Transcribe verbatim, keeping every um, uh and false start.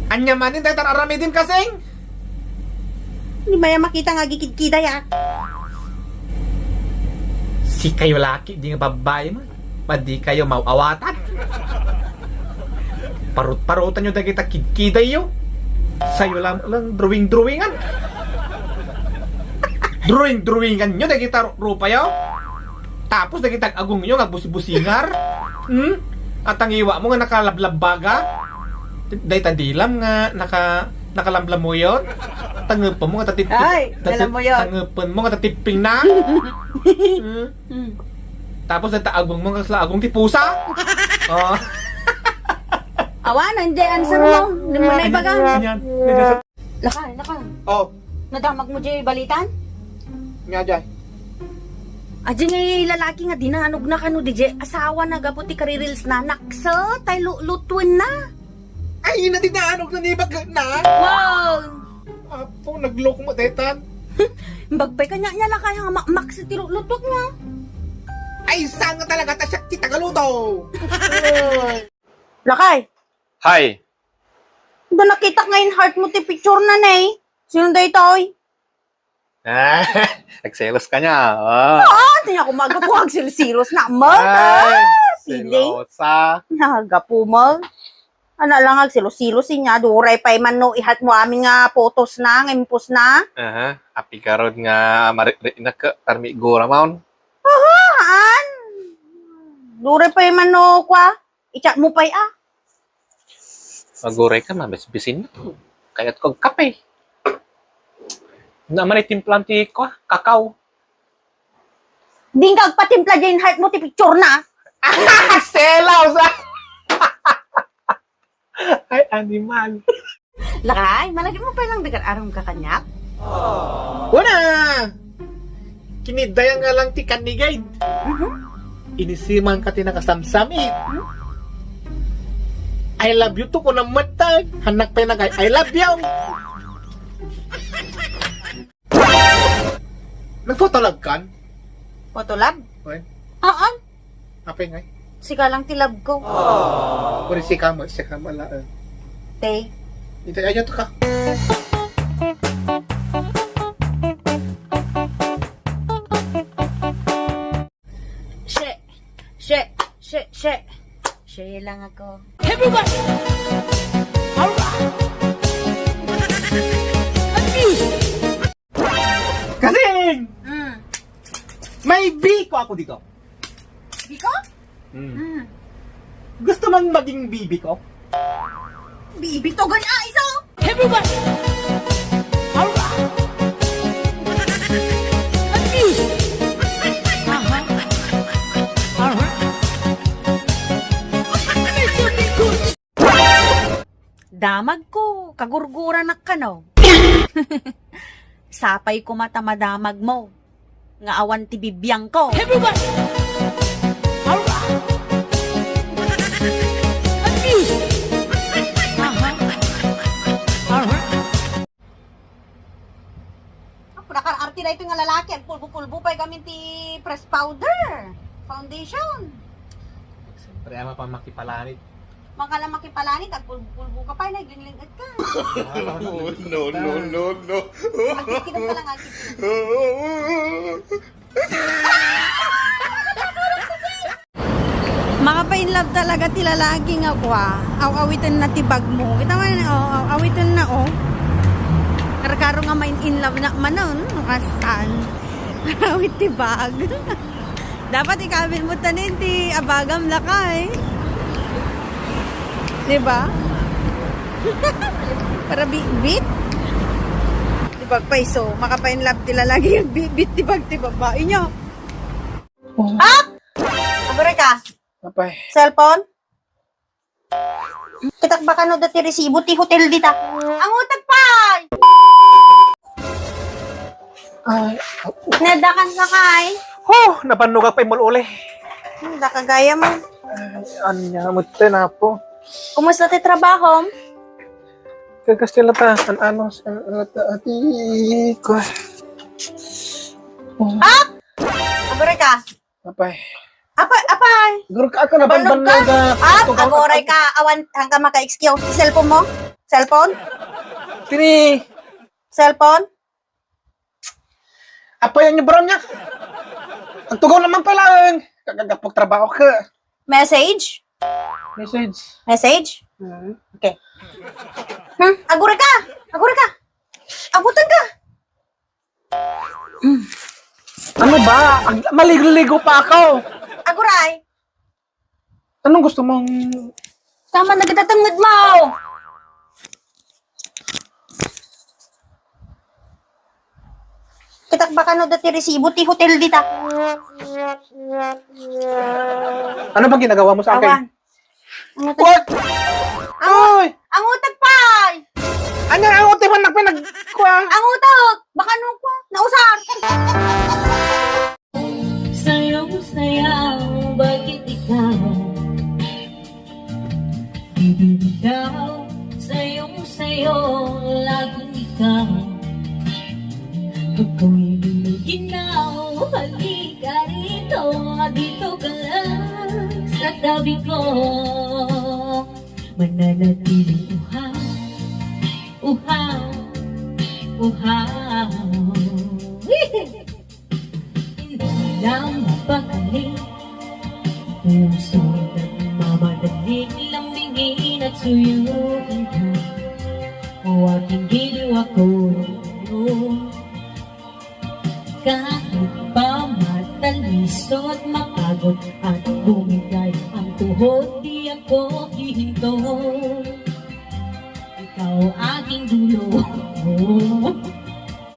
Ania manen dayta aramidem, kasing? Di ba ya makita nga agikidkiday, ah? Sikayo laki, di nga babbai man. Madi kayo mawawatan. Parut-parutan yo dagita kidkidayyo. Sayo lang, lang drawing-drawingan. Drawing-drawingan yo dagita ru-, rupayo. Tapos dagita agungyo nga busi-busingar. Hmm? At ang iwa mo nga nakalablabbaga. Dayta dilam nga naka-, nakalamlamuyot. Tangepen mo nga tatip-, Ay, tat-, lalamuyot. Tangepen mo nga tatipping na. Hmm? Hmm. Tapos dayta agong mo nga kasla agong ti pusa. Oh. Awanan, di answer mo. Di mo na ibaga. Ania, ania, ania. Lakay, lakay. Oh. Nadamag mo di balitan? Ania, jay? Adi nga lalaki nga dinanog na kano di jay asawa na gapu ti karireels na naksa, tay lu-, lutwen na. Ay, ina, dinanog na ni bagna. Wow! Apo, nagloko mo, detan. Bagpay kanya niya lakay nga makmaksa ti lu-, lutwet niya. Ay, saan nga talaga ta siya ti tagaluto? Lakay. Hi. Da nakitak nga in-heart mo ti picture na, ne. Sino daytoy? Ah, agselos ka niya. Oh. Ah, tinya ko magapu agsilsilos na, Mag. Ay, ah, feeling. Selosa. Nagapu, Mag. Ana lang agsilos-silos inya, duray pay man no ihat mo amin nga photos na, nga impos na. Aha, apigarod nga mari-, ri-, nak-, tarmi gura maon. Aha, an? Duray pay man no, kwa? I-chat mo pay, ah. Maguray ka, mabisbisin na. Kayat ko agkape. Na, mani timplan ti, kwa, kakao. Di ka agpatimpla diay in-heart mo ti picture na. Selos! Ay, animal. Lakay, malagip mo pay lang dagiti aram ka kaniak? Wana! Kinidayang nga lang ti kannigid. Mhm. Inisiman ka ti nakasamsamit. I love you to, kunam met, tay. Hannak pay nagay, I love you. Nagfotolab kan? Fotolab? Oy. Haan. Apay ngay? Sika lang ti love ko. Pwede sika mo, sika mo lang. Te. Ito, ayan to ka. She, she, she, she. She lang ako. Everybody! Alright! Unmute! Kasing! Mm. May biko ako dito. Biko? Mm. Mm. Gusto man maging bibi ko? Bibi to, gan-, ah, iso! Everybody! Alright! Unmute! Aha. Aha. Medyo di ko. Damag ko, kagurguranak kano. Sapay ko mata madamag mo. Nga awan ti bibiang ko. Everybody! Alright! Unmute! Aha. Aha. Apo, nakar-arte na ito nga lalaki. Agpulbo-pulbo pay gamin ti press powder. Foundation. Siyempre, ama pa makipalanit. Makala makipalanit, agpulbo-pulbo ka pay, naglingling-et ka. No, no, no, no. Agkikidam ka lang, agkikidam. Makapainlove talaga ti lalaki nga kua. Aw-awiten na ti bag mo. Kita mo yan, oh, aw-awiten na, oh. Karkaro nga main-inlove na manon, no, kastan. Awit ti bag. Dapat ikabil mo tanin ti abagam lakay. Di ba? Para bitbit. Di ba, paiso, makapainlove ti lalaki, bitbit ti bag ti babae niya. Oh. Ha? Aguray ka? Apay. Cellphone? Kitak ba kano dati resibo ti hotel dita? Ang utag pay! Ay, nadakan ka kay? Huh, nabannogak pay mul-uli. Hmm, daka gayam. Ay, ania met ti napo. Kumusta ti trabahom? Kagas ti lata, an-ano, an-, an-, ati ko. Ah! Aguray ka? Apay. Apay, apay. Guro ka, ako na. Nabannogak. Ah, aguray ka. Awan, hangka maka-excuse. Cellphone mo? Cellphone? Tini. Cellphone? Apayan niyo, bro, niya. Agtugaw naman pala, eh. Kagagapok trabaho ka. Message? Message. Message? Hmm. Okay. Hmm? Agura ka! Agura ka! Agutan ka! Hmm. Ano ba? Ag-, maligo-ligo pa ako. Aguray! Anong gusto mong Tama na kita tungod mo! Kitak baka no dati resibo ti hotel dita. Ano bang ginagawa mo sa akin? Awan. Ang utak. What? Ang, Oy! Ang utak, pay! Ano ang utak man nagpinagkuha? Ang utak! Baka no kwa? Nausar! Sayong sayaw, bakit ikaw? Bibitaw, sayong sayo, laging ikaw. Ako'y luluginaw, halika rito, dito ka lang sa tabi ko. Mananatiling uhaw, uhaw, uhaw. Hindi lang mapakali, puso nagmamadaling lambingin at suyuin ka. O aking giliw, ako rin yun. Kahit pa matalisod, mapagod at bumigay ang tuhod, di ako hihinto. Ikaw aking dulo. Oh.